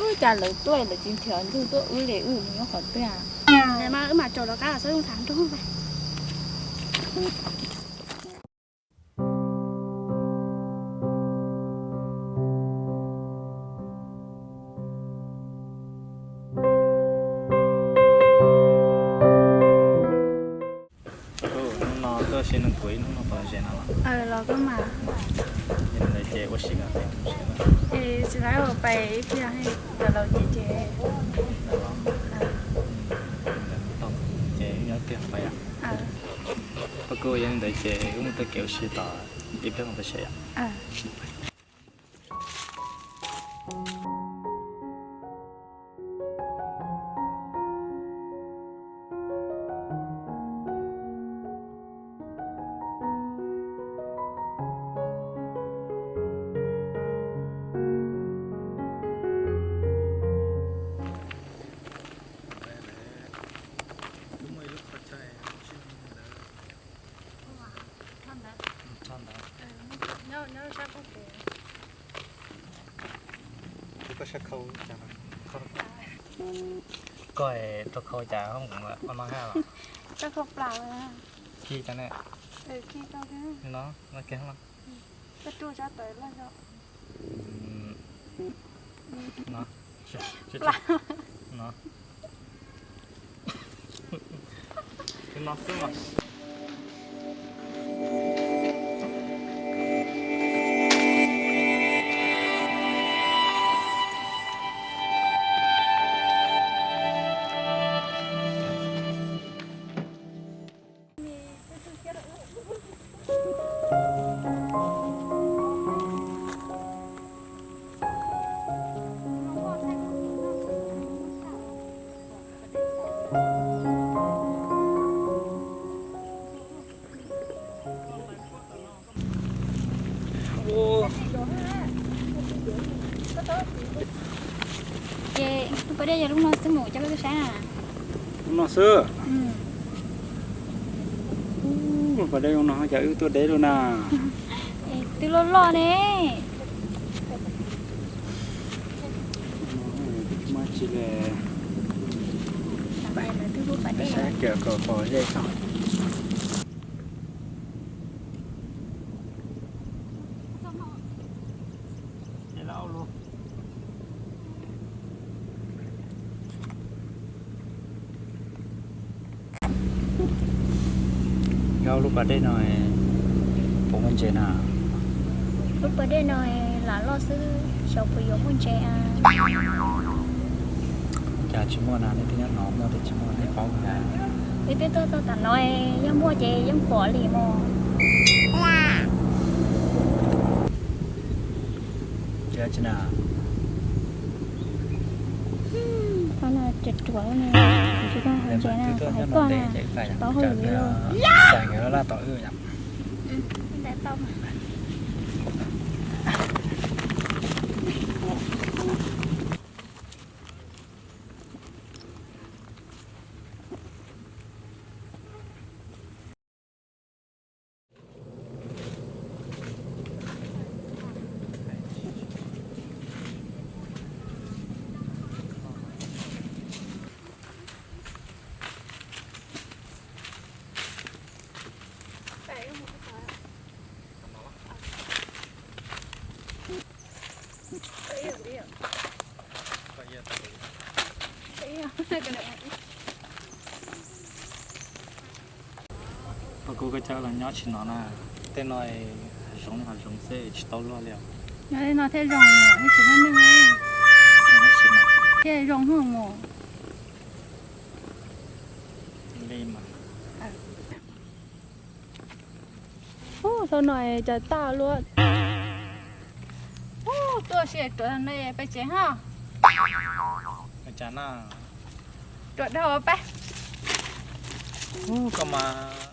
Ub, cas lawv tuaj lawv tsis nrhiav ntug tuaj wb li, wb mus nyob qhov twg? Wb mam rau lawv qab txhob tham nrog. Hnub no tuaj ua si nrog kuv ib hnub no tau ze no los? Los koj mas. Yog li ntawd ces ua si kom peb tus tsis, tsis laib ua pais ib pliag cov laus ces ces. Ces wb nyob tiag pais. Koj kuj yog li ntawd ces wb mus taug kev ua si tom ib pliag mus pais seb yom. Koj rau khau cas ua no haj los? Khi cas ne? No, no kiag los. No. No xwb mas. Ces lub pas dej yog lub no xwb mus coj koj tuaj saib na. Lub no xwb. Lub pas dej zoo no cas wb tuaj deb lawm na. Twb loj loj ne. Muaj tsi le. Saib kiag kom pom zej tso. Yog lub pas dej no puas muaj ntses na? Lub pas dej no lam loj xwb, xyov puas yuav muaj ntses. Cas tsis muaj na, nej twb nyob no muaj tiag tsis muaj nej paub na. Wb twb tuaj txog tam no, yog muaj ces yeej pom li mog. Tsis na. Qhov no ruam ruam ne, tsis tau hais ntses na, hais koj na, tsis tau hauj lwm li. Kuv kuj coj los nyob tsis no na, tej no hav zoov hav zoov xwb tsis tau luaj li os. Nyob li no thiaj zoo, thiaj zoo hwj mus. Ub, thaum no cas tag luaj. Ub, tuaj si ruam no peb tsev ha. Ruam dhau peb. Ub, koj mas.